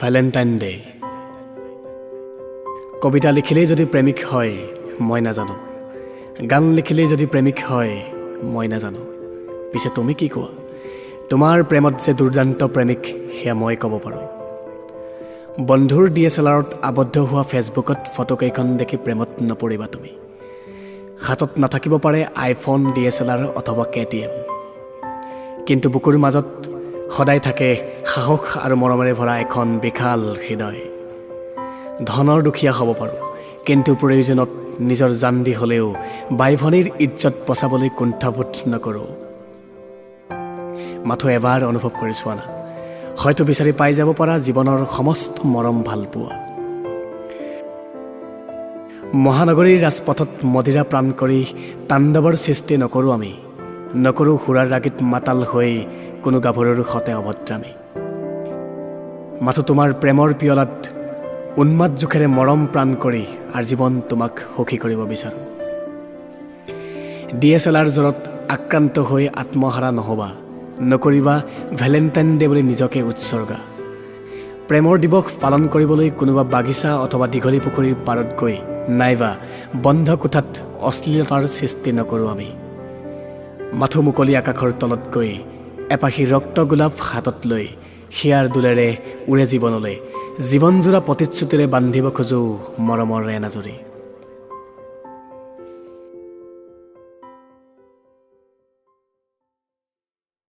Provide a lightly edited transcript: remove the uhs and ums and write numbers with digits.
Valentine day. কবিতা লিখিলেই যদি প্ৰেমিক হয়, মই নাজানো। গান লিখিলেই যদি প্ৰেমিক হয়, মই নাজানো। পিছে তুমি কি কোৱা? তোমাৰ প্ৰেমত যে দুৰ্দান্ত প্ৰেমিক, সেয়া মই ক'ব পাৰোঁ। বন্ধুৰ ডিএছএলআৰত আবদ্ধ হোৱা ফেচবুকত ফটোকেইখন দেখি প্ৰেমত নপৰিবা তুমি। হাতত নাথাকিব পাৰে আইফোন, ডিএছএলআৰ অথবা কেটিএম, কিন্তু বুকুৰ মাজত সদায় থাকে সাহস আৰু মৰমেৰে ভৰা এখন বিশাল হৃদয়। ধনৰ দুখীয়া হ'ব পাৰোঁ, কিন্তু প্ৰয়োজনত নিজৰ জান দি হ'লেও বাই ভনীৰ ইজ্জত বচাবলৈ কুণ্ঠাবোধ নকৰোঁ। মাথো এবাৰ অনুভৱ কৰি চোৱা না, হয়তো বিচাৰি পাই যাব পাৰা জীৱনৰ সমস্ত মৰম ভালপোৱা। মহানগৰীৰ ৰাজপথত মদিৰা পান কৰি তাণ্ডৱৰ সৃষ্টি নকৰোঁ আমি। নকৰোঁ সুৰাৰ ৰাগীত মাতাল হৈ কোনো গাভৰুৰ সতে অভদ্ৰামী। মাথো তোমাৰ প্ৰেমৰ পিয়লাত উন্মাদ জোখেৰে মৰম পান কৰি আজীৱন তোমাক সুখী কৰিব বিচাৰোঁ। ডিএছএলআৰ জ্বৰত আক্ৰান্ত হৈ আত্মহাৰা নহ'বা, নকৰিবা ভেলেণ্টাইন ডে বুলি নিজকে উৎসৰ্গা। প্ৰেমৰ দিৱস পালন কৰিবলৈ কোনোবা বাগিচা অথবা দীঘলী পুখুৰীৰ পাৰত গৈ নাইবা বন্ধ কোঠাত অশ্লীলতাৰ সৃষ্টি নকৰোঁ আমি। মাথো মুকলি আকাশৰ তলত গৈ এপাহি ৰক্ত গোলাপ হাতত লৈ হিয়াৰ দোলেৰে উৰে জীৱনলৈ জীৱনজোৰা প্ৰতিশ্ৰুতিৰে বান্ধিব খোজোঁ মৰমৰ এনাজৰী।